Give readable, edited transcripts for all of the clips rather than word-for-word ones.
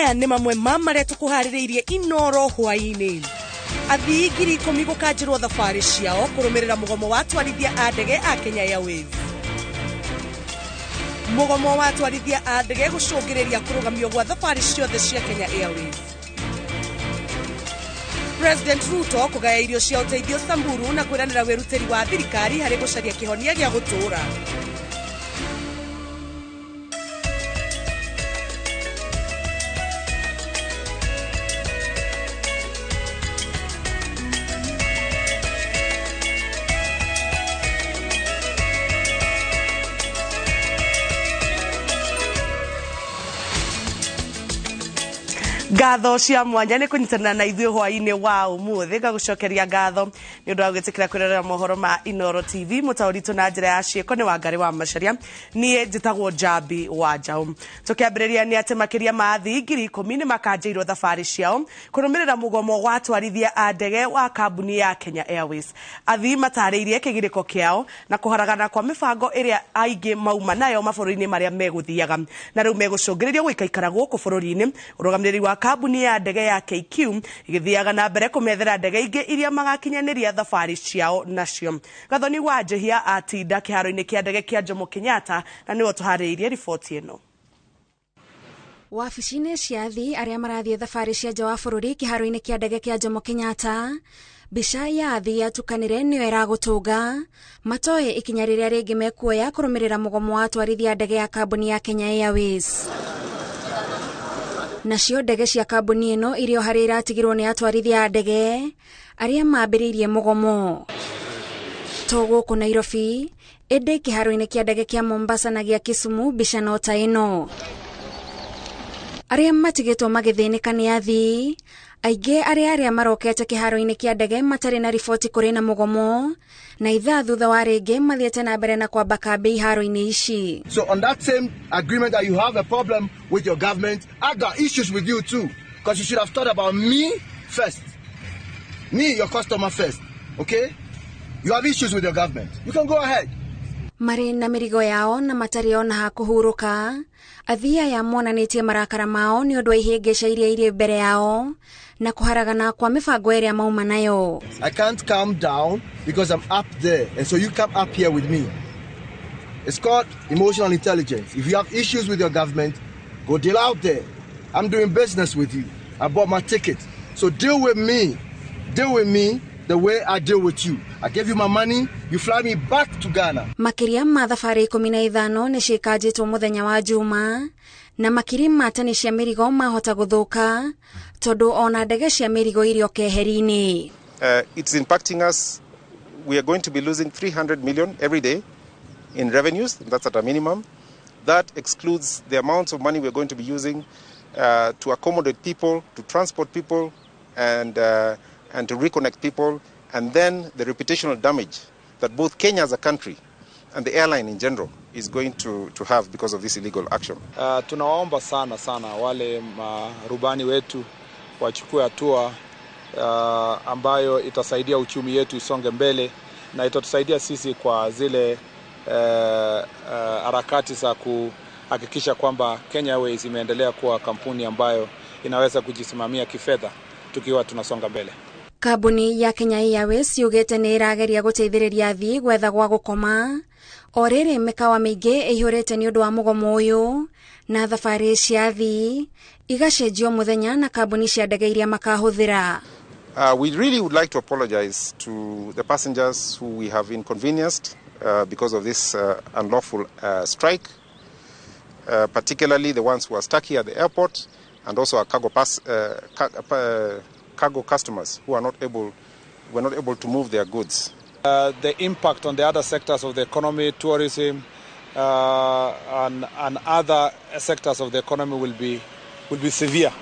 Maya nĩ mamwe ma marĩa tũkũharĩrĩirie Inoro hwaĩ-inĩ. Athii 10,000 gũkanjĩrwo thabarĩ ciao kũrũmĩrĩra mũgomo wa atwarithia a ndege a Kenya Airways. Mũgomo wa atwarithia a ndege gũcũngĩrĩria kũrũgamio gwa thabarĩ ciothe cia Kenya Airways. President Ruto kũgaya irio cia ũteithio Samburu na kwĩranĩra wĩrutĩri wa thirikari harĩ gũcaria kĩhonia gĩa gũtũũra. Ngatho cia mwanya nĩ kũnyitanĩra na ithuĩ hwaĩ-inĩ wa ũmũthĩ. Ngagũcokeria ngatho nĩ ũndũ wa gwĩtĩkĩra kwĩrorera mohoro ma Inoro TV. Mũtaũri witũ na njĩra ya ciĩko nĩ Wangarĩ wa Macharia, niĩ njĩtagwo Njambi wa Njaũ. Tũkĩambĩrĩria nĩ atĩ makĩria ma athii 10,000 nĩ makanjĩirwo thabarĩ ciao kũrũmĩrĩra mũgomo wa atwarithia a ndege wa kambuni ya Kenya Airways. Athii matarĩirie kĩgirĩko kĩao na kũharagana kwa mĩbango ĩrĩa aingĩ mauma nayo mabũrũri-inĩ marĩa megũthiaga, na rĩu megũcũngĩrĩrio gũikaikara gũkũ bũrũri-inĩ. Ũrũgamĩrĩri wa kambuni ya ndege ya KQ ĩgĩthiaga na mbere kũmethera ndege ingĩ iria magakinyanĩria thabarĩ ciao nacio. Gathoni wa Njehia atinda kĩharo-inĩ kĩa ndege kĩa Jomo Kenyatta na nĩwe tũharĩrĩirie riboti ĩno. Wabici-inĩ cia athii arĩa marathiĩ thabarĩ cia nja wa bũrũri kĩharo-inĩ kĩa ndege kĩa Jomo Kenyatta, mbica ya athii atukanĩre nĩyo ĩragũtũnga. Matoĩ ikinya rĩrĩa rĩngĩ mekuoya kũrũmĩrĩra mũgomo wa atwarithia ndege ya kambuni ya Kenya Airways. Nacio ndege cia kambuni ĩno iria harĩa iratigirwo nĩ atwarithia a ndege arĩa mambĩrĩirie mũgomo. To gũkũ Nairobi, ĩndĩ kĩharo-inĩ kĩa ndege kĩa Mombasa na gĩa Kisumu mbica no ta ĩno. Arĩa matigĩtwo magĩthĩnĩka nĩ athii aingĩ arĩa marokete kĩharo-inĩ kĩa ndege matarĩ na riboti kũrĩ na mũgomo, na ithaa thutha wa rĩngĩ mathiĩte na mbere na kwamba kambĩ iharo-inĩ ici. So on that same agreement that you have a problem with your government, I got issues with you too, because you should have thought about me first. Me, your customer first, okay? You have issues with your government. You can go ahead. Marĩ na mĩrigo yao na matarĩ ona ha kũhurũka, athii aya monanĩtie marakara mao nĩ ũndũ wa ihĩngĩca iria irĩ mbere yao na kũharagana kwa mĩbango ĩrĩa mauma nayo. I can't calm down because I'm up there, and so you come up here with me. It's called emotional intelligence. If you have issues with your government, go deal out there. I'm doing business with you. I bought my ticket. So deal with me. Deal with me the way I deal with you. I gave you my money, you fly me back to Ghana. Makĩria ma thabarĩ 15 nĩ ciĩkanjĩtwo mũthenya wa Juma, na makiri ma tani cia mĩrigo mahota gũthũka tondũ ona ndege cia mĩrigo irĩ o keheri-inĩ. It's impacting us. We are going to be losing 300 million every day in revenues. That's at a minimum. That excludes the amount of money we're going to be using to accommodate people, to transport people, and to reconnect people, and then the reputational damage that both Kenya as a country and the airline in general is going to have because of this illegal action. Tunawaomba sana sana wale marubani wetu wachukue hatua ambayo itasaidia uchumi yetu isonge mbele na itatusaidia sisi kwa zile harakati za kuhakikisha kwamba Kenya Airways imeendelea kuwa kampuni ambayo inaweza kujisimamia kifedha tukiwa tunasonga mbele. Kambuni ya Kenya Airways yugĩte nĩ ĩrageria gũteithĩrĩria athii gwetha gwa gũkoma o rĩrĩ mĩkawa mĩingĩ ĩihũrĩte nĩ ũndũ wa mũgomo ũyũ na thabarĩ cia athii igacenjio mũthenya na kambuni cia ndege iria makahũthĩra. We really would like to apologize to the passengers who we have inconvenienced because of this unlawful strike, particularly the ones who are stuck here at the airport, and also our cargo cargo customers who are not able, were not able to move their goods. The impact on the other sectors of the economy, tourism, and other sectors of the economy will be severe.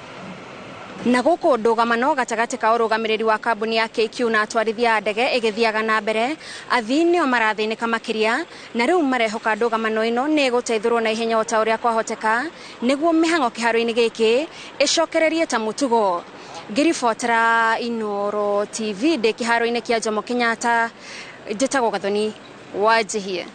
Na gũkũ ndũgamano gatagatĩ ka ũrũgamĩrĩri wa kambuni ya KQ na atwarithia a ndege ĩgĩthiaga na mbere, athii nĩo marathĩnĩka makĩria na rĩu marehoka ndũgamano ĩno nĩ ĩgũteithũrwo na ihenya o ta ũrĩa kwahoteka nĩguo mĩhang'o kĩharo-inĩ gĩkĩ ĩcokererie ta mũtugo. Ngĩribotera Inoro TV ndĩ kĩharo-inĩ kĩa Jomo Kenyatta, njĩtagwo Gathoni wa Njihie.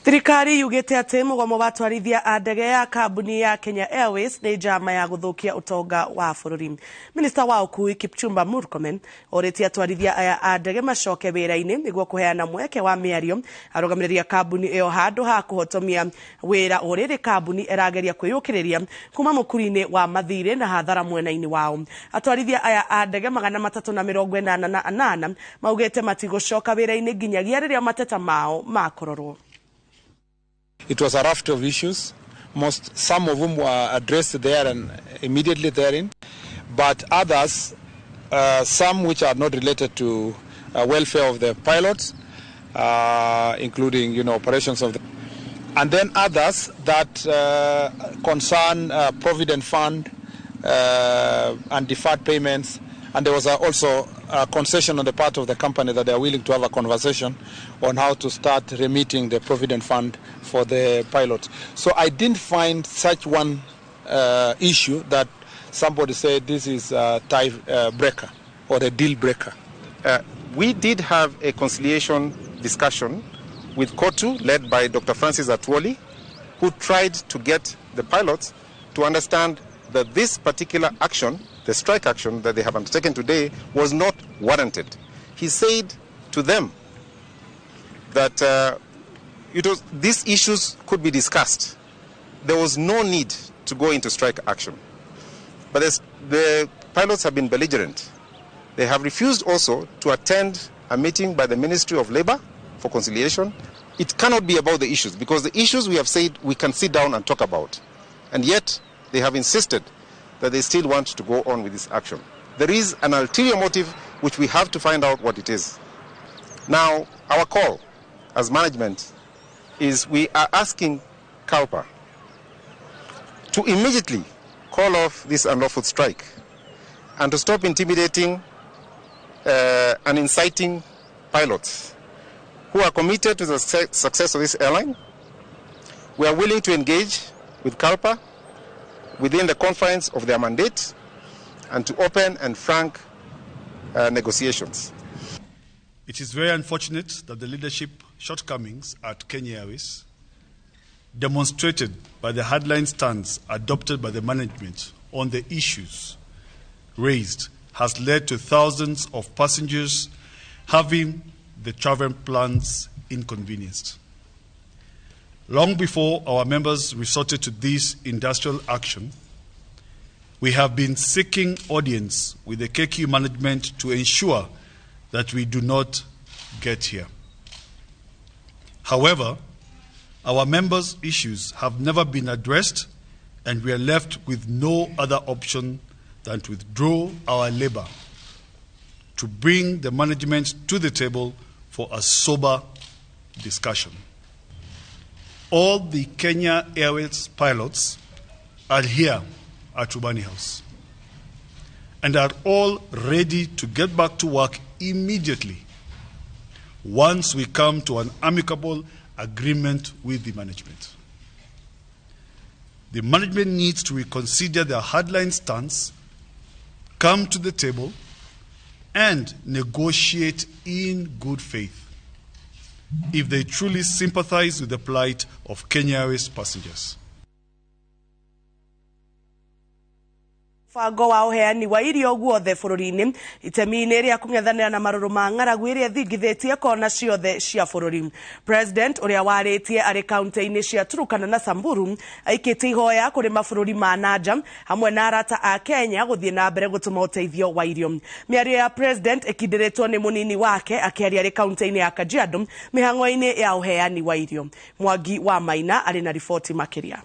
Thirikari yugĩte atĩ mũgomo wa atwarithia a ndege ya kambuni ya Kenya Airways nĩ njama ya gũthũkia ũtonga wa bũrũri. Minista wa ũkui Kipchumba Murkomen orĩtie atwarithia aya a ndege macoke wĩra-inĩ nĩguo kũheana mweke wa mĩario arũgamĩrĩri a kambuni ĩyo handũ ha kũhotomia wĩra o rĩrĩ kambuni ĩrageria kwĩyũkĩrĩria kuma mũkuri-inĩ wa mathirĩ na hathara mwena-inĩ wao. Atwarithia aya a ndege 388 maugĩte matigũcoka wĩra-inĩ nginyagia rĩrĩa mateta mao makororwo. It was a raft of issues. Some of them were addressed there and immediately therein, but others, some which are not related to welfare of the pilots, including operations of the, and then others that concern provident fund and deferred payments. And there was also a concession on the part of the company that they are willing to have a conversation on how to start remitting the provident fund for the pilots. So I didn't find such one issue that somebody said this is a tie breaker or a deal breaker. We did have a conciliation discussion with KOTU, led by Dr. Francis Atwoli, who tried to get the pilots to understand that this particular action, the strike action that they have undertaken today, was not warranted. He said to them that these issues could be discussed. There was no need to go into strike action. But the pilots have been belligerent. They have refused also to attend a meeting by the Ministry of Labor for conciliation. It cannot be about the issues, because the issues we have said we can sit down and talk about. And yet they have insisted that they still want to go on with this action. There is an ulterior motive which we have to find out what it is. Now, our call as management is we are asking KALPA to immediately call off this unlawful strike and to stop intimidating and inciting pilots who are committed to the success of this airline. We are willing to engage with KALPA within the confines of their mandate and to open and frank negotiations. It is very unfortunate that the leadership shortcomings at Kenya Airways, demonstrated by the hardline stance adopted by the management on the issues raised, has led to thousands of passengers having the travel plans inconvenienced. Long before our members resorted to this industrial action, we have been seeking audience with the KQ management to ensure that we do not get here. However, our members' issues have never been addressed, and we are left with no other option than to withdraw our labor to bring the management to the table for a sober discussion. All the Kenya Airways pilots are here at Rubani House and are all ready to get back to work immediately once we come to an amicable agreement with the management. The management needs to reconsider their hardline stance, come to the table, and negotiate in good faith if they truly sympathize with the plight of Kenya Airways passengers. Mũbango wa ũheani wa irio guothe bũrũri-inĩ itemi-inĩ rĩa kũng'ethanĩra na marũrũ ma ng'aragu ĩrĩa ĩthingithĩtie kona ciothe cia bũrũri. President ũrĩa warĩtie arĩ kaunti-inĩ cia Turukana na Samburu aikĩtie ihoya kũrĩ mabũrũri ma nanja hamwe na arata a Kenya gũthiĩ na mbere gũtũma ũteithio wa irio. Mĩario ya President ĩkindĩrĩtwo nĩ mũnini wake akĩaria arĩ kaunti-inĩ ya Kajiado mĩhang'o-inĩ ya ũheani wa irio. Mwangi wa Maina arĩ na riboti makĩria.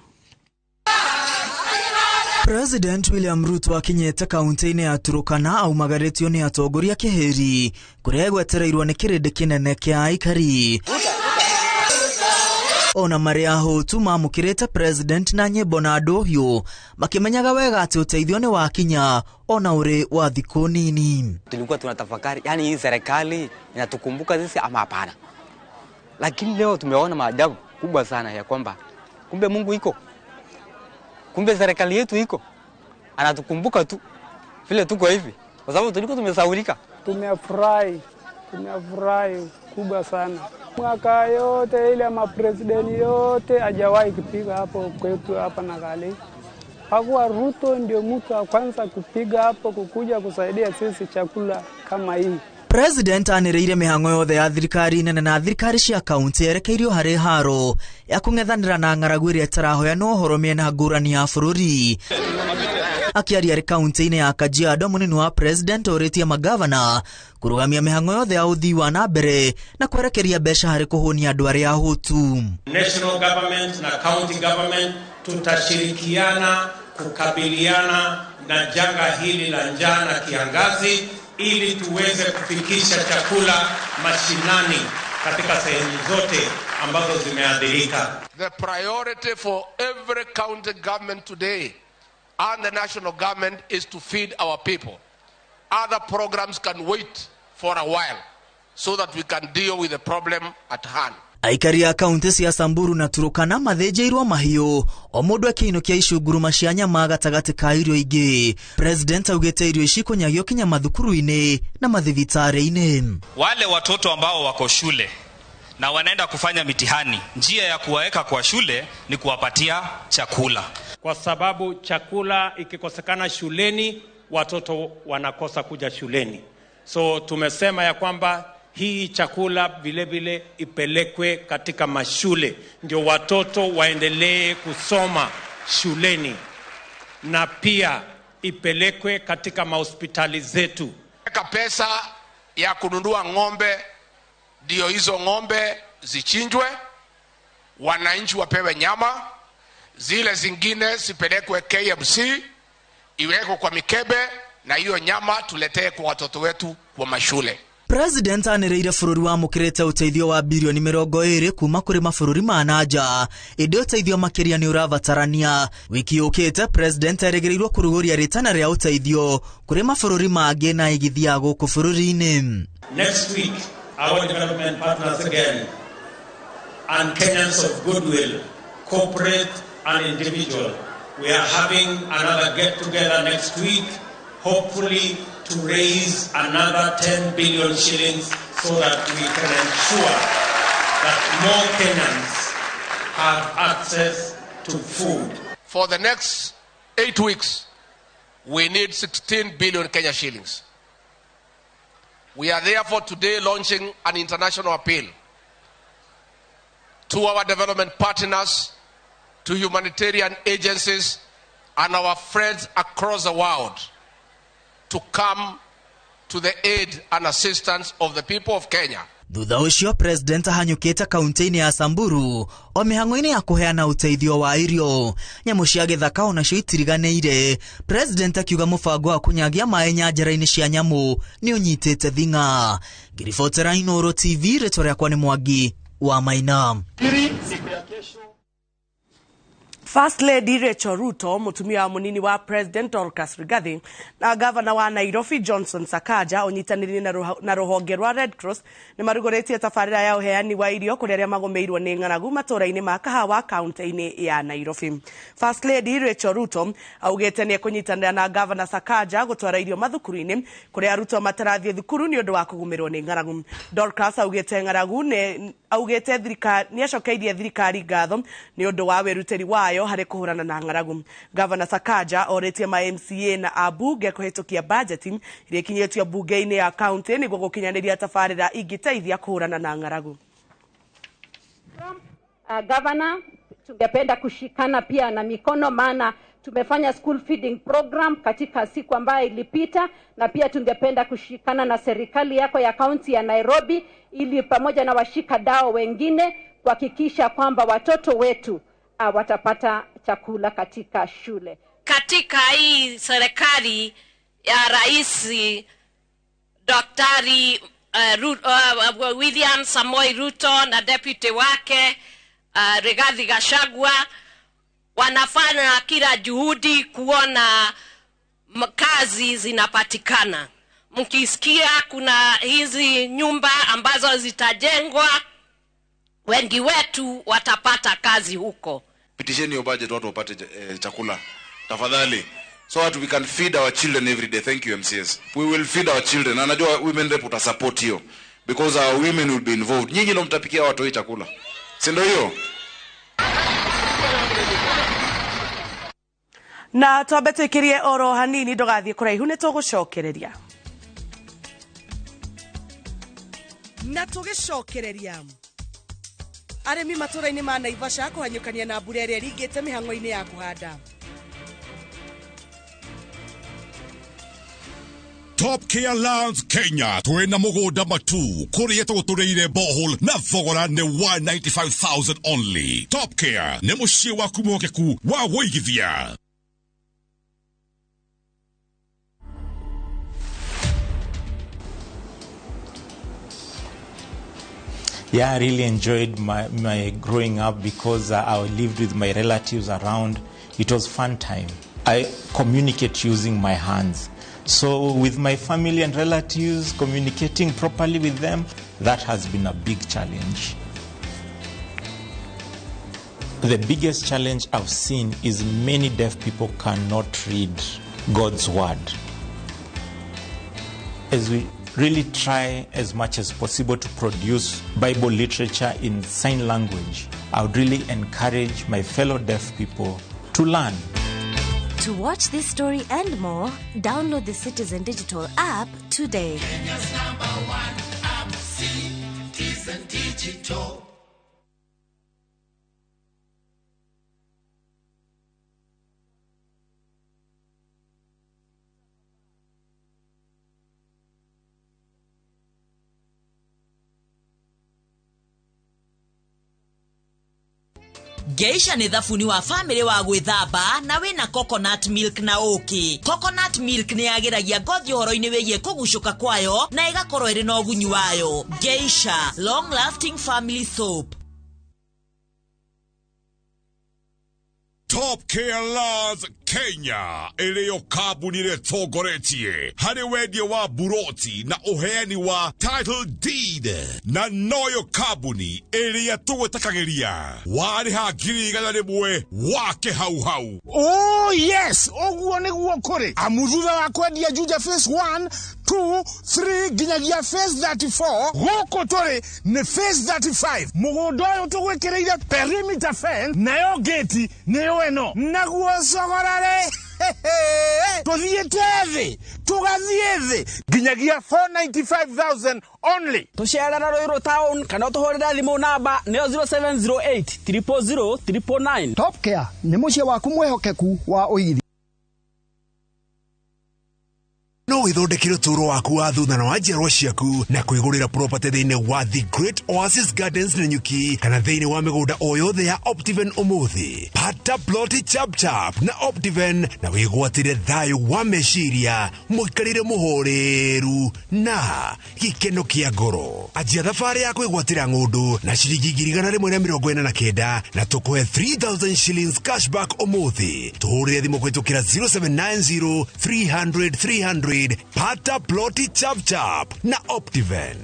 President William Ruto akinyĩte kaunti-inĩ ya Turukana aumagarĩtio nĩ atongoria kĩhĩri kũrĩa gwetereirwo nĩ kĩrĩndĩ kĩnene kĩa aikari. Ona marĩa ahũtu mamũkĩrĩte President na nyĩmbo na ndũhiũ makĩmenyaga wega atĩ ũteithio nĩ wakinya ona ũrĩ wa thikũ nini. Tulikuwa tunatafakari, yani hii serikali inatukumbuka sisi ama hapana? Lakini leo tumeona maajabu kubwa sana ya kwamba kumbe Mungu iko. Kumbe serikali yetu iko. Anatukumbuka tu vile tuko hivi. Kwa sababu tulikuwa tumesahaulika. Tumefurahi. Tumefurahi kubwa sana. Mwaka yote ile mapresidenti yote hajawahi kupiga hapo kwetu hapa Nakali. Hakuwa Ruto ndio mtu wa kwanza kupiga hapo kukuja kusaidia sisi chakula kama hii. President anĩrĩire mĩhang'o yothe ya thirikari nene na thirikari cia kaunti yerekeirio harĩ haro ya kũng'ethanĩra na ng'aragu ĩrĩa ĩtarahoyanwo ũhoro mĩena ngũrani ya bũrũri. Akĩaria arĩ kaunti-inĩ ya Kajiado, mũnini wa president orĩtie magavana kũrũgamia mĩhang'o yothe ya ũthii wa na mbere na kwerekeria mbeca harĩ kũhũnia andũ arĩa ahũtu. National government na county government tutashirikiana kukabiliana na janga hili la njaa na kiangazi ili tuweze kufikisha chakula mashinani katika sehemu zote ambazo zimeathirika. The priority for every county government today and the national government is to feed our people. Other programs can wait for a while so that we can deal with the problem at hand. Aikari a kaunti cia Samburu na Turukana mathĩnjĩirwo mahiũ o mũndũ akĩinũkia icunguruma cia nyama gatagatĩ ka irio ingĩ. President augĩte irio ici kũnyagio kinya mathukuru-inĩ na mathibitarĩ-inĩ. Wale watoto ambao wako shule na wanaenda kufanya mitihani, njia ya kuwaweka kwa shule ni kuwapatia chakula, kwa sababu chakula ikikosekana shuleni watoto wanakosa kuja shuleni. So tumesema ya kwamba hii chakula vile vile ipelekwe katika mashule ndio watoto waendelee kusoma shuleni, na pia ipelekwe katika mahospitali zetu. Weka pesa ya kununua ng'ombe, ndio hizo ng'ombe zichinjwe, wananchi wapewe nyama, zile zingine zipelekwe KMC, iwekwe kwa mikebe, na hiyo nyama tuletee kwa watoto wetu kwa mashule. President anĩrĩire bũrũri wamũkĩrĩte ũteithio wa birioni 20 kuma kũrĩ mabũrũri ma nanja, ĩndĩ ũteithio makĩria nĩ ũrabatarania. Wiki yũkĩte President erĩgĩrĩirwo kũrugũria rĩtana rĩa ũteithio kũrĩ mabũrũri mangĩ na igithia gũkũ bũrũri-inĩ. Next week our development partners again and Kenyans of goodwill, corporate and individual, we are having another get together next week, hopefully to raise another 10 billion shillings so that we can ensure that more Kenyans have access to food. For the next 8 weeks, we need 16 billion Kenya shillings. We are therefore today launching an international appeal to our development partners, to humanitarian agencies, and our friends across the world to come to the aid and assistance of the people of Kenya. Thutha ũcio President ahanyũkĩte kaunti-inĩ ya Samburu o mĩhang'o-inĩ ya kũheana ũteithio wa irio. Nyamũ cia gĩthaka onacio itiriganĩire. President akiuga mũbango wa kũnyagia maĩ nyanjara-inĩ cia nyamũ nĩ ũnyitĩte thing'a. Ngĩribotera Inooro TV, rĩtwa rĩakwa nĩ Mwangi wa Maina. First Lady Rachel Ruto, mutumia wa munini wa President Dorcas Rigathi na Governor wa Nairobi Johnson Sakaja onyitanĩire na rũhonge rwa Red Cross nĩ marugũrĩtie tabarĩra ya ũheani wa irio kũrĩ arĩa magũmĩirwo nĩ ng'aragu matũũra-inĩ ma Kahawa kaunti-inĩ ya Nairobi. First Lady Rachel Ruto augĩte nĩ ekũnyitanĩra na Governor Sakaja gũtwara irio mathukuru-inĩ kũrĩa arutwo matarathiĩ thukuru nĩ ũndũ wa kũgũmĩrwo nĩ ng'aragu. Dorcas augĩte ng'aragu nĩ augĩte thirikari nĩ acokeirie thirikari ngatho nĩ ũndũ wa wĩrutĩri wayo harĩ kũhũrana na ng'aragu. Governor Sakaja orĩtie ma MCA na ambunge kũhĩtũkia bajeti iria ikinyĩtio bunge-inĩ ya kaunti nĩguo gũkinyanĩria tabarĩra ingĩteithia kũhũrana na ng'aragu. Governor, tungependa kushikana pia na mikono, maana tumefanya school feeding program katika siku ambayo ilipita, na pia tungependa kushikana na serikali yako ya kaunti ya Nairobi ili pamoja na washikadau wengine kuhakikisha kwamba watoto wetu watapata chakula katika shule. Katika hii serikali ya Rais Daktari William Samoei Ruto na deputy wake Rigathi Gachagua wanafanya kila juhudi kuona kazi zinapatikana. Mkisikia kuna hizi nyumba ambazo zitajengwa, wengi wetu watapata kazi huko. Pitisheni hiyo budget watu wapate chakula tafadhali, so that we can feed our children every day. Thank you MCS. We will feed our children. Na najua women rep uta support hiyo. Because our women will be involved. Nyinyi ndio mtapikia watu hii chakula. Si ndio hiyo? Na twambe twikirie oro hanini ndugathie kuraihu ni tugucokereria. Na tugicokereria arimi matũra-inĩ ma Naivasha kũhanyũkania na mbura ĩrĩa ĩringĩte mĩhang'o-inĩ ya kũhanda. Top Care Lands Kenya twina mugunda matu kuria tuguturiire borehole na thogora ni 195,000 only. Top Care ni muciĩ waku mwihokeku wa wũigithia. Yeah, I really enjoyed my growing up because I lived with my relatives around. It was fun time. I communicate using my hands. So with my family and relatives, communicating properly with them, that has been a big challenge. The biggest challenge I've seen is many deaf people cannot read God's word. As we really try as much as possible to produce Bible literature in sign language, I would really encourage my fellow deaf people to learn. To watch this story and more, download the Citizen Digital app today. Kenya's #1 app, Citizen Digital. Geisha nĩ thabuni wa family wa gwĩthamba na wĩna coconut milk na ũkĩ. Coconut milk nĩ yagĩragia ngothi ũhoro-inĩ wĩgiĩ kũgucũka kwayo na ĩgakorwo ĩrĩ na ũgunyi wayo. Geisha long lasting family soap. Top Care Lands Kenya ĩrĩyo kambuni ĩrĩa ĩtongoretie harĩ wendia wa buroti na ũheani wa title deed, na noyo kambuni ĩrĩa tũgwĩtakagĩria warĩha 100,000 wake hau hau. Oh yes, ũguo nĩguo kũrĩ amu thutha wa kwendia Juja phase 1 2 3 nginyagia phase 34 gũkũ tũrĩ nĩ phase 35. Mũgũnda ũyũ tũgwĩkĩrĩire perimeter fence nayo gate nĩyo ĩno naguo cogora tuthiĩte thĩ tũgathiĩ thĩ nginyagia 495,000 only. Tũcerera Ruiru town kana ũtũhũrĩre thimũ namba nĩyo 0708 000 999. Top Care nĩ mũciĩ waku mwĩhokeku wa ũigithia. No withondekere ũtũũro waku wa thutha na wa njiarwa ciaku na kwĩgũrĩra property thĩinĩ wa The Great Oasis Gardens Nanyuki kana thĩinĩ wa mĩgũnda o yothe ya Optiven ũmũthĩ. Pata ploti chap chap na Optiven na wĩgwatĩre thayũ wa meciria, mũikarĩre mũhoreru na gĩkeno kĩa ngoro. Anjia thabarĩ ya kwĩgwatĩra ng'ũndũ na ciringi 149 na tũkũhe 3,000 shillings cashback ũmũthĩ. Tũhũrĩre thimũ kũhĩtũkĩra 0790 300 300. Pata ploti chap chap na Optiven.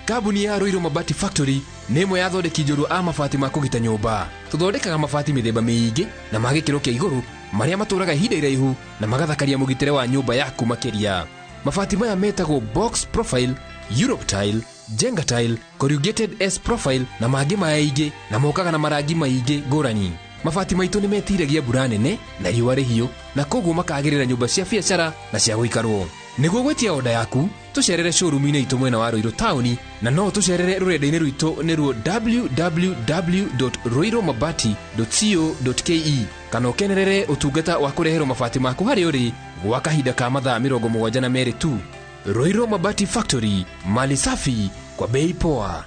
Kambuni ya Ruiru Mabati Factory nĩ ĩmwe ya athondeki njorua a mabati ma kũgita nyũmba. Tũthondekaga mabati mĩthemba mĩingĩ na ma gĩkĩro kĩa igũrũ marĩa matũraga ihinda iraihu na magathakaria mũgitĩre wa nyũmba yaku makĩria. Mabati maya metagwo box profile, Europe tile, Jenga tile, corrugated S profile na mangĩ maingĩ na mokaga na marangi maingĩ ngũrani. Mabati maitũ nĩ metiragia mbura nene na riũa rĩhiũ na koguo makagĩrĩra nyũmba cia biacara na cia gũikarwo. Nĩguo gwĩtia oda yaku tũcerere showroom-inĩ itũ mwena wa Ruiru taũni na no tũcerere rũrenda-inĩ rwitũ nĩruo www.ruirumabati.co.ke kana ũkenerere ũtungata wa kũreherwo mabati maku harĩa ũrĩ gwa kahinda ka mathaa 72 tu. Ruiru Mabati Factory, mali safi kwa bei poa.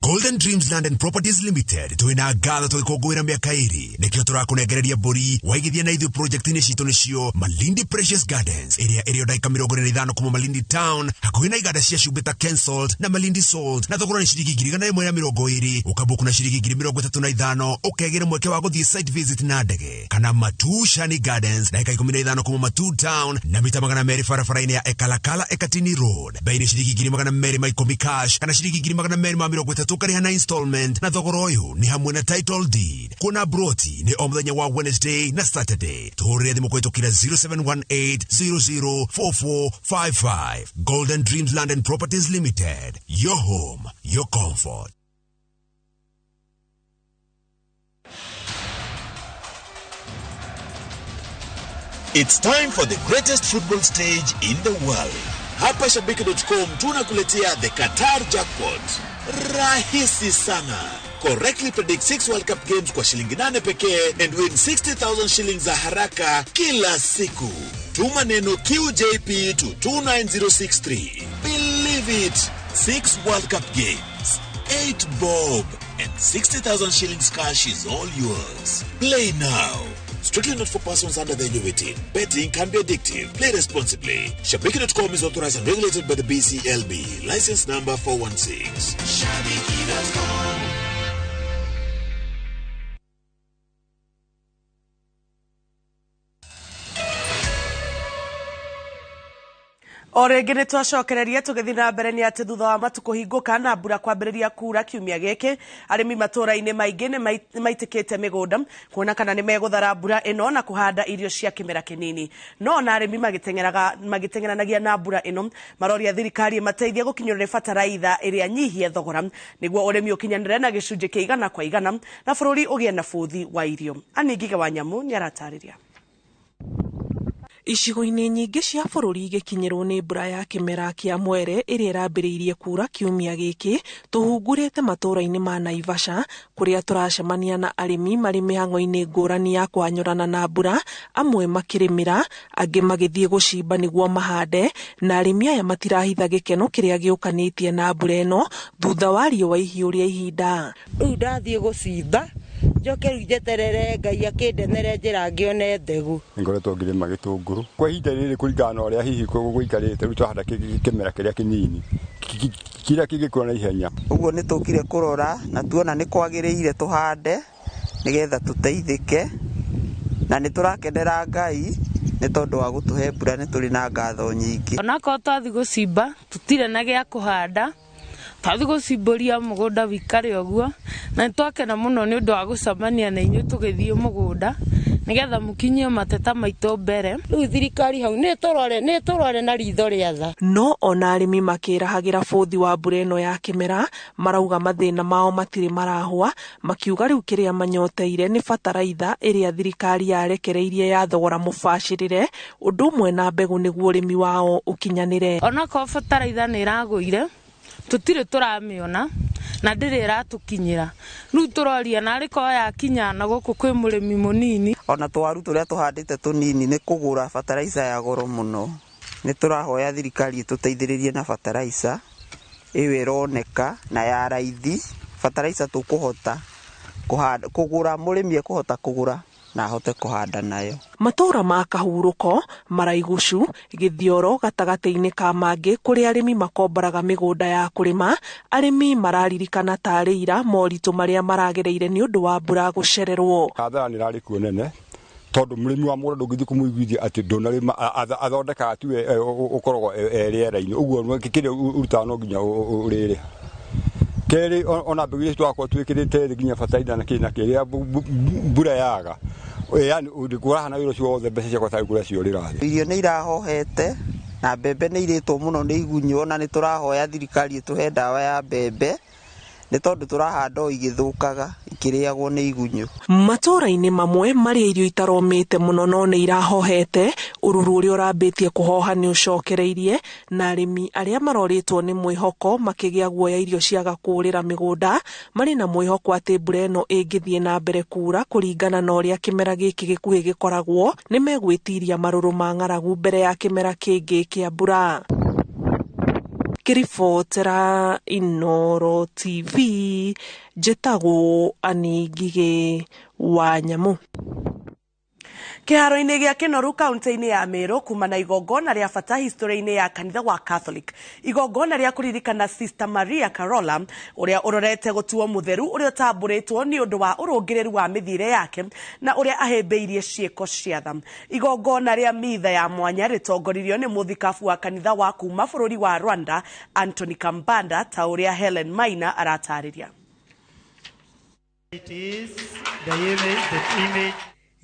Golden Dreams Land and Properties Limited twina ngatho tũgĩkũngũĩra mĩaka ĩrĩ nĩkĩo tũrakũnengereria mbũri waigithia na ithuĩ project-inĩ citũ nĩcio Malindi Precious Gardens ĩrĩa ĩrĩ o ndagĩka 45 kuma Malindi Town hakuhĩ na iganda cia cumbĩ ta Kensalt na Malindi Salt na thogora nĩ ciringi 120,000 ũkambuku na ciringi 35,000 ũkegĩra mweke wa gũthiĩ site visit na ndege kana Matu Shani Gardens ndagĩka 15 kuma Matu Town na mita 200 barabara-inĩ ya Ekalakala Ekatini Road bei nĩ ciringi 210 cash kana ciringi 230 ũkarĩha na installment na thogora ũyũ nĩ hamwe na title deed. Kuona broti nĩ o mũthenya wa Wednesday na Saturday. Tũhũrĩre thimũ kũhĩtũkĩra 0718004455. Golden Dreams Land and Properties Limited. Your home, your comfort. It's time for the greatest football stage in the world. Hapa Shabiki.com tunakuletea the Qatar Jackpot. Rahisi sana. Correctly predict 6 World Cup games kwa shilingi 8 pekee and win 60,000 shillings za haraka kila siku. Tuma neno QJP to 29063. Believe it. 6 World Cup games, 8 bob and 60,000 shillings cash is all yours. Play now. Strictly not for persons under the age of 18. Betting can be addictive. Play responsibly. Shabiki.com is authorized and regulated by the BCLB. License number 416. Shabiki.com. O rĩngĩ nĩ twacokereria tũgĩthiĩ na mbere nĩ atĩ thutha wa matu kũhingũka na mbura kwambĩrĩria kura kiumia gĩkĩ, arĩmi matũũra-inĩ maingĩ nĩ maitĩkĩte mĩgũnda kuona kana nĩ megũthara mbura ĩno na kũhanda irio cia kĩmera kĩnini. No ona arĩmi magĩteng'eranagia na mbura ĩno maroria thirikari ĩmateithie gũkinyũrĩra bataraitha ĩrĩa nyihie thogora nĩguo ũrĩmi ũkinyanĩre na gĩcunjĩ kĩa 100% na bũrũri ũgĩe na bũthi wa irio. Anne Ngige wa Nyamu nĩ aratarĩria. Icigo-inĩ nyingĩ cia bũrũri igĩkinyĩrwo nĩ mbura ya kĩmera kĩa mwere ĩrĩa ĩrambĩrĩirie kura kiumia gĩkĩ, tũhungurĩte matũũra-inĩ ma Naivasha kũrĩa tũracemania na arĩmi marĩ mĩhang'o-inĩ ngũrani ya kũhanyũrana na mbura, amwe makĩrĩmĩra, angĩ magĩthiĩ gũcimba nĩguo mahande, na arĩmi aya matirahitha gĩkeno kĩrĩa gĩũkanĩtie na mbura ĩno thutha wa riũa ihiũ rĩa ihinda. Rĩu ndathiĩ gũcimba njoke rĩu njeterere Ngai akĩndenere njĩra ngĩone mbegũ. Ngoretwo ngĩrĩma gĩtũngũrũ kwa ihinda rĩrĩ kũringana na ũrĩa hihi gũikarĩte, rĩu twahanda kĩmera kĩrĩa kĩnini kĩrĩa kĩngĩkũra na ihenya. Ũguo nĩ tũkire kũrora na tuona nĩ kwagĩrĩire tũhande nĩgetha tũteithĩke, na nĩ tũrakenera Ngai nĩ tondũ wa gũtũhe mbura, nĩ tũrĩ na ngatho nyingĩ. Onakorwo twathiĩ gũcimba tũtirĩ na gĩa kũhanda, twathi gũcimbũria mũgũnda wikare ũguo, na nĩtwakena mũno nĩ ũndũ wa gũcemania na inyuĩ tũgĩthiĩ mũgũnda nĩgetha mũkinyie mateta maitũ mbere. Rĩu thirikari hau nĩ tũrore na ritho rĩa tha. No ona arĩmi makĩrahagĩra bũthi wa mbura ĩno ya kĩmera, marauga mathĩna mao matirĩ marahũa, makiuga rĩu kĩrĩa manyoteire nĩ bataraitha ĩrĩa thirikari yarekereirie ya thogora mũbacĩrĩre, ũndũ ũmwe na mbegũ nĩguo ũrĩmi wao ũkinyanĩre. Onakorwo bataraitha nĩ ĩragũire tũtirĩ tũramĩona na ndĩrĩ ĩratũkinyĩra, rĩu tũroria narĩ korwo yakinya na gũkũ kwĩ mũrĩmi mũnini. Ona twaru tũrĩa tũhandĩte tũnini nĩ kũgũra bataraitha ya goro mũno. Nĩ tũrahoya thirikari ĩtũteithĩrĩrie na bataraitha ĩyo ĩroneka na ya raithi, bataraitha tũkũhota kũgũra, mũrĩmi ekũhota kũgũra na ahote kũhanda nayo. Matũũra ma Kahurũko, Maraigucu, Gĩthioro gatagatĩ-inĩ ka mangĩ kũrĩa arĩmi makombaraga mĩgũnda ya kũrĩma, arĩmi mararirikana tarĩ ira moritũ marĩa maragereire nĩ ũndũ wa mbura gũcererwo. Hathara nĩ ĩrarĩ kuo nene tondũ mũrĩmi wa mũgũnda ndũngĩthiĩ kũmũiguithia atĩ ndũnarĩma, athondekaga tiwe ũkoragwo e rĩera-inĩ, ũguo kĩrĩa ũrutaga no nginya ũrĩrĩha. Kerĩ ona mbegũ iria twakorwo twĩkĩrĩte thĩ nginya bataraitha na kĩ na kĩ, rĩrĩa mbura yaga yani ũrahana wĩra ũcio wothe mbeca ciakwa tarĩ kũrĩa ciorĩra thĩ. Irio nĩ irahohete na mbembe nĩ irĩtwo mũno nĩ igunyũ, na nĩ tũrahoya thirikari ĩtũhe ndawa ya mbembe nĩ tondũ tũrahanda o igĩthũkaga ikĩrĩagwo nĩ igunyũ. Matũũra-inĩ mamwe marĩa irio itaromĩte mũno no nĩ irahohete, ũruru ũrĩa ũrambĩtie kũhoha nĩ ũcokereirie, na arĩmi arĩa marorĩtwo nĩ mwĩhoko makĩgĩa guoya irio ciaga kũũrĩra mĩgũnda, marĩ na mwĩhoko atĩ mbura ĩno ĩngĩthiĩ na mbere kura kũringana na ũrĩa kĩmera gĩkĩ gĩkuhĩ gĩkoragwo, nĩ megwĩtiria marũrũ ma ng'aragu mbere ya kĩmera kĩngĩ kĩa mbura. Ngĩribotera Inooro TV, njĩtagwo Anne Ngige wa Nyamu. Kĩharo-inĩ gĩa Kĩnoru kaunti-inĩ ya Meru kuma na igongona rĩa bata history-inĩ ya kanitha wa Catholic, igongona rĩa kũririkana Sister Maria Carola ũrĩa ũrorete gũtuo mũtheru ũrĩa ũtambũrĩtwo nĩ ũndũ wa ũrũngĩrĩru wa mĩthiĩre yake na ũrĩa ahĩmbĩirie ciĩko cia tha. Igongona rĩa mitha ya mwanya rĩtongoririo nĩ mũthikabu wa kanitha wa kuma bũrũri wa Rwanda Anthony Kambanda, ta ũrĩa Helen Maina aratarĩria. It is The image, the image.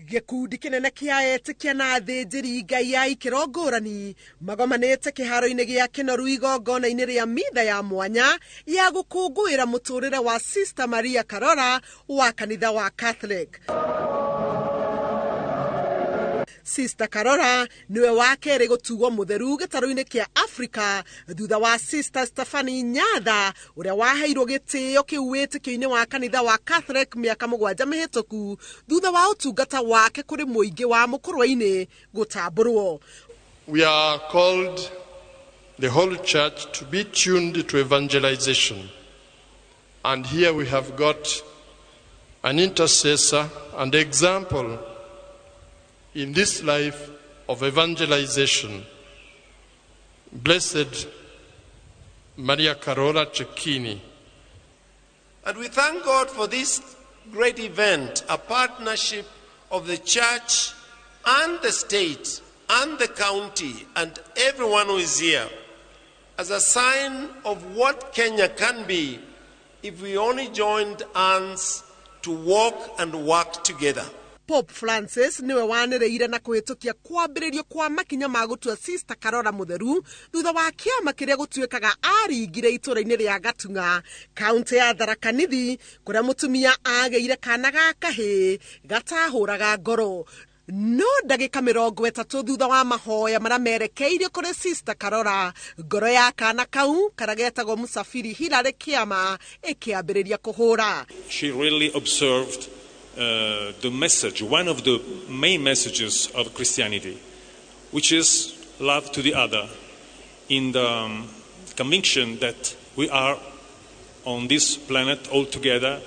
Gĩkundi kĩnene kĩa etĩkia na athĩnjĩri Ngai a ikĩro ngũrani magomanĩte kĩharo-inĩ gĩa Kĩnoru igongona-inĩ rĩa mitha ya mwanya ya gũkũngũĩra mũtũrĩre wa Sister Maria Karora wa kanitha wa Catholic. Sister Karora niwe wa kerĩ gũtuo mũtheru gĩtarũ-inĩ kĩa Afrika thutha wa Sister Stephanie Nyatha ũrĩa waheirwo gĩtĩo kĩu wĩtĩkio-inĩ wa kanitha wa Catholic mĩaka 7 mĩhĩtũku thutha wa ũtungata wake kũrĩ mũingĩ wa mũkũrwe-inĩ gũtambũrwo. We are called, the whole church, to be tuned to evangelization. And here we have got an intercessor and example in this life of evangelization, Blessed Maria Carola Cecchini. And we thank God for this great event, a partnership of the church and the state and the county and everyone who is here, as a sign of what Kenya can be if we only joined hands to walk and work together. Pope Francis niwe wanĩrĩire na kũhĩtũkia kwambĩrĩrio kwa makinya ma gũtua Sister Karora mũtheru thutha wa kĩama kĩrĩa gũtuĩkaga aringire itũra-inĩ rĩa Gatung'a, kaunti ya Tharaka Nithi, kũrĩa mũtumia agĩire kana ga kahĩĩ gatahũraga ngoro. No ndagĩka 30 thutha wa mahoya marĩa merekeirio kũrĩ Sister Karora, ngoro ya kana kau karĩa getagwo Musafiri Hilary Kĩama ĩkĩambĩrĩria kũhũra. She really observed the message, one of the main messages of Christianity, which is love to the other, in the conviction that we are on this planet all together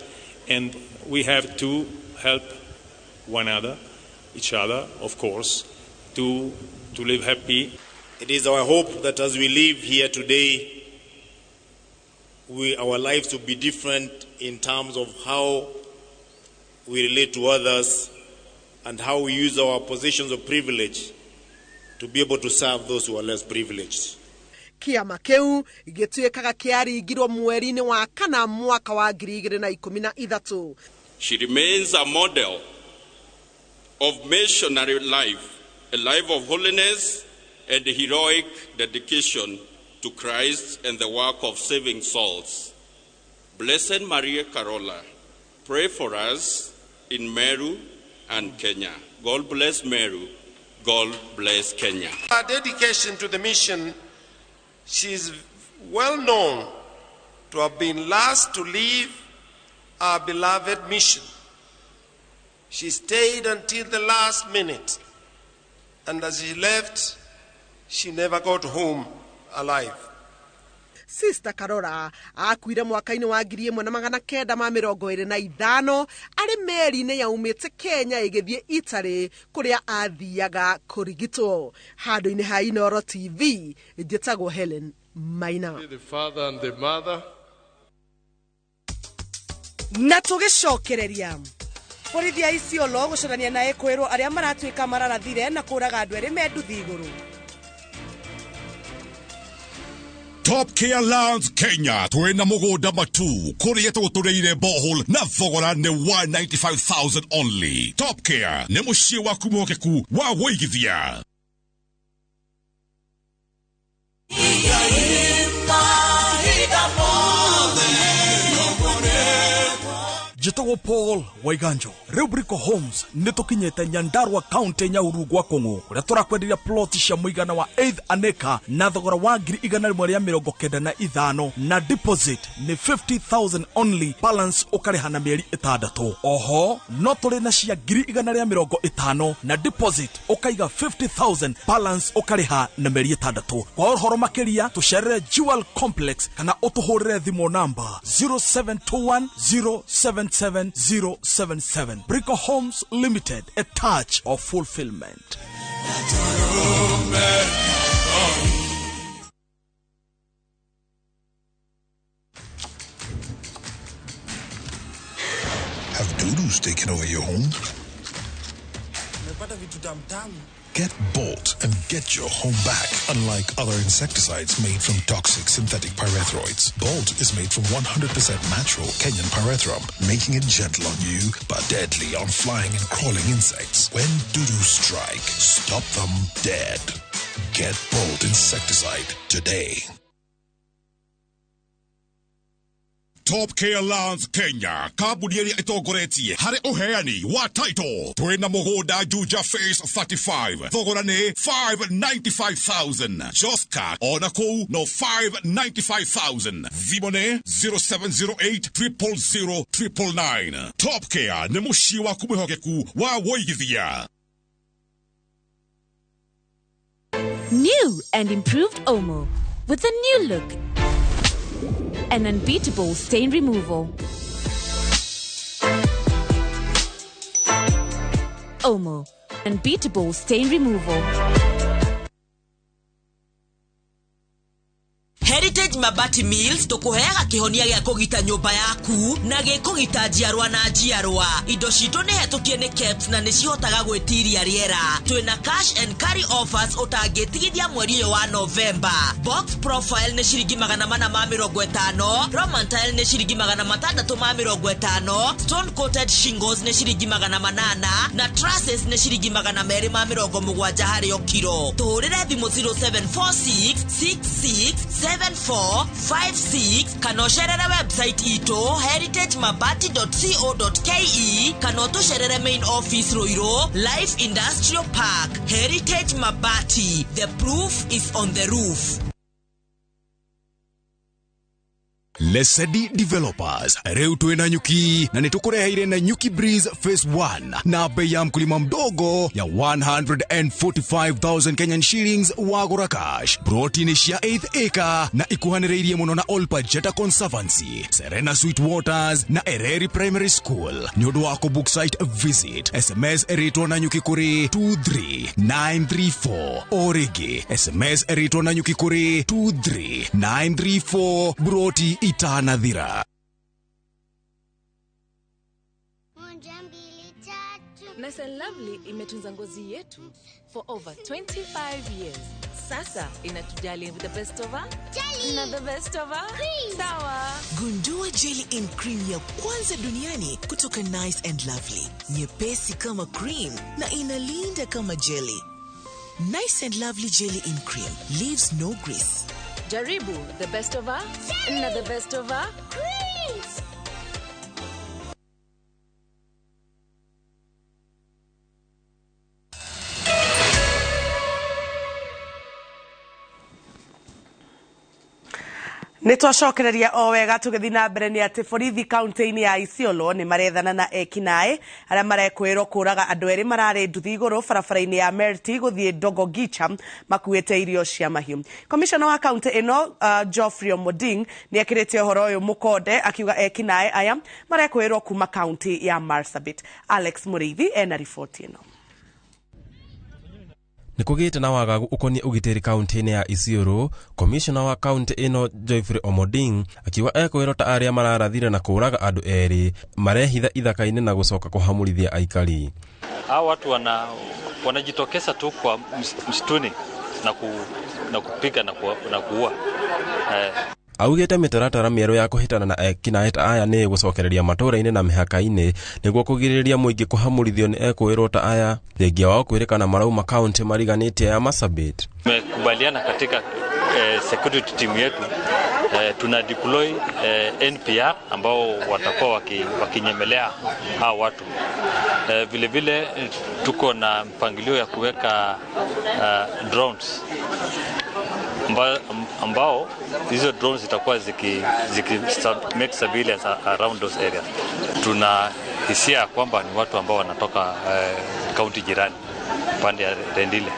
and we have to help one another, each other, of course, to live happy. It is our hope that as we live here today, our lives will be different in terms of how we relate to others and how we use our positions of privilege to be able to serve those who are less privileged. Kĩama kĩu gĩtuĩkaga kĩaringirwo mweri-inĩ wa kana mwaka wa 2013. She remains a model of missionary life, a life of holiness and heroic dedication to Christ and the work of saving souls. Blessed Maria Carola, pray for us in Meru and Kenya. God bless Meru. God bless Kenya. Her dedication to the mission, she is well known to have been last to leave our beloved mission. She stayed until the last minute, and as she left, she never got home alive. Sister Karora akuire mwaka-inĩ wa 1925 arĩ meri-inĩ yaumĩte Kenya ĩgĩthiĩ Italy kũrĩa athiaga kũrigitwo. Handũ-inĩ ha Inooro TV njĩtagwo Helen Maina. The father and the mother. Na tũgĩcokereria borithi a Isiolo gũcemania na ekwĩrwo arĩa maratuĩka mararathire na kũraga andũ erĩ me nduthi igũrũ. Top Care Lands Kenya twina mugunda matu kuria tugutureire borehole na thogora ni 195,000 only. Top Care ni muciĩ waku mwokeku wa wũigithia. Njĩtagwo Paul Waiganjo. Rĩu Brico Homes nĩ tũkinyĩte Nyandarua County Nyahururu gwa Kũng'ũ kũrĩa tũrakwenderia plot cia mũigana wa 8 an acre na thogora wa 195,000 na deposit nĩ 50,000 only, balance ũkarĩha na mĩeri 6. Oho no tũrĩ na cia 150,000 na deposit ũkaiga 50,000, balance ũkarĩha na mĩeri 6. Kwa ũhoro makĩria tũcerere Jewel Complex kana ũtũhũrĩre thimũ namba 0721 077 077. Brico Homes Limited, a touch of fulfillment. Have dudus taken over your home? Nimepata vitu tamtamu. Get Bolt and get your home back. Unlike other insecticides made from toxic synthetic pyrethroids, Bolt is made from 100% natural Kenyan pyrethrum, making it gentle on you but deadly on flying and crawling insects. When dudu strike, stop them dead. Get Bolt insecticide today. Top Care Lands Kenya, kambuni ĩrĩa ĩtongoretie harĩ ũheani wa title. Twĩna mũgũnda Juja Phase 35, thogora nĩ 595,000. Joska ona kũu no 595,000. Thimũ nĩ 0708 000 999. Top Care nĩ mũciĩ waku mwĩhokeku wa wũigithia. New and improved Omo with a new look and unbeatable stain removal. Omo, unbeatable stain removal. Heritage Mabati Mills tukuheaga kihonia gĩa kũgita nyũmba yaku na gĩkũgita njiarwa na njiarwa. Indo citũ nĩ hetũkie nĩ KEBS na nĩ cihotaga gwĩtiria rĩera. Twĩna cash and carry offers ũtangĩtigithia mweri ũyũ wa November. Box profile nĩ ciringi 450, Roman tile nĩ ciringi 650, stone coated shingles nĩ ciringi 800 na trusses nĩ ciringi 270 harĩ o kiro. Tũhũrĩre thimũ 0746 66 7456 kana ũcerere website itũ heritagemabati.co.ke kana ũtũcerere main office Ruiru Life Industrial Park. Heritage Mabati, the proof is on the roof. Lesedi Developers rĩu twĩna nyuki na nĩtũkũreheire na Nyuki Breeze Phase 1 na bei ya mkulima mdogo ya 145,000 Kenyan shillings wagũra cash. Broti nĩ cia 8th acre na ikuhanĩrĩirie mũno na Olpajeta Conservancy, Serena Sweet Waters na Ereri Primary School. Nĩ ũndũ wa kũbook site visit, SMS ĩrĩtwo na nyuki kũrĩ 23934 o rĩngĩ SMS ĩrĩtwo na nyuki kũrĩ 23934 broti itanathira. Nice and Lovely imetunza ngozi yetu for over 25 years. Sasa inatujali with the best of her jelly na the best of her cream. Sawa. Gundua jelly in cream ya kwanza duniani kutoka Nice and Lovely. Nyepesi kama cream na inalinda kama jelly. Nice and Lovely jelly in cream leaves no grease. Jaribu the best of her na the best of her creams. Nĩ twacokereria o wega tũgĩthiĩ na mbere nĩ atĩ borithi kaunti-inĩ ya Isiolo nĩ marethana na ekinaĩ arĩa marekwĩrwo kũraga andũ erĩ mararĩ nduthi igũrũ barabara-inĩ ya Merti gũthiĩ Dogogicha makuĩte irio cia mahiũ. Komishona wa kaunti ĩno Geoffrey Omoding nĩ ekĩrĩte ũhoro ũyũ mũkonde akiuga ekinaĩ aya marekwĩrwo kuma kaunti ya Marsabit. Alex Mũrĩithi ena riboti ĩno. Nĩkũgĩte na wagagu ũkoniĩ ũgitĩri kaunti-inĩ ya Isiolo. Komishona wa kaunti ĩno Geoffrey Omoding akiuga ekwĩrwo ta arĩa mararathire na kũraga andũ erĩ marehitha ithaka-inĩ na gũcoka kũhamũrithia aikari. Hawa watu wanajitokeza tu kwa msituni na kupiga na kuua. Augĩte mĩtaratara mĩerũ ya kũhĩtana na ekinaĩ ta aya nĩ ĩgũcokereria matũũra-inĩ na mĩhaka-inĩ nĩguo kũgirĩrĩria mũingĩ kũhamũrithio nĩ ekwĩrwo ta aya thengia wao kwĩrĩkana marauma kaunti mariganĩtie ya Marsabit. Tumekubaliana katika security team yetu tuna deploy NPR ambao watakuwa wakinyemelea hao watu. Vile vile tuko na mpangilio ya kuweka drones ambao hizo drones zitakuwa ziki make surveillance around those areas. Tuna hisia kwamba ni watu ambao wanatoka kaunti jirani pande ya Rendile.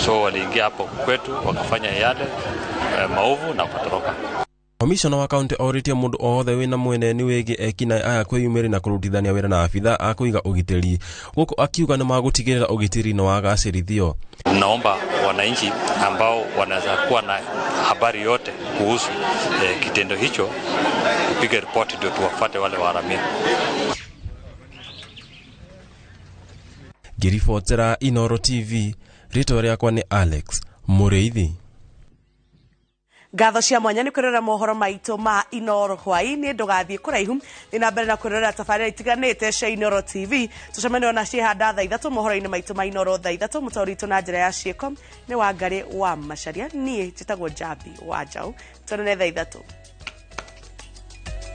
So waliingia hapo kwetu wakafanya yale maovu na wakatoroka. Komishona wa kaunti orĩtie mũndũ o wothe wĩna mweneni wĩgiĩ ekinaĩ aya kwĩyumĩria na kũrutithania wĩra na abithaa a kũiga ũgitĩri gũkũ akiuga nĩ magũtigĩrĩra ũgitĩri nĩ wagacĩrithio. Naomba wananchi ambao wanaweza kuwa na habari yote kuhusu kitendo hicho kupiga ripoti ndio tuwafuate wale waharamia. Ngĩribotera Inooro TV, rĩtwa rĩakwa nĩ Alex Mũrĩithi. Ngatho cia mwanya nĩ kwĩrorera mohoro maitũ ma Inooro hwaĩ-inĩ. Ndũgathiĩ kũraihu, thiĩ na mbere na kwĩrorera tabarĩra itiganĩte cia Inooro TV. Tũcemanie ona ciĩhanda thaa 3 mohoro-inĩ maitũ ma Inooro thaa 3. Mũtaũri witũ na njĩra ya ciĩko nĩ Wangarĩ wa Macaria, niĩ njĩtagwo Njambi wa Njaũ. Tuonane thaa 3.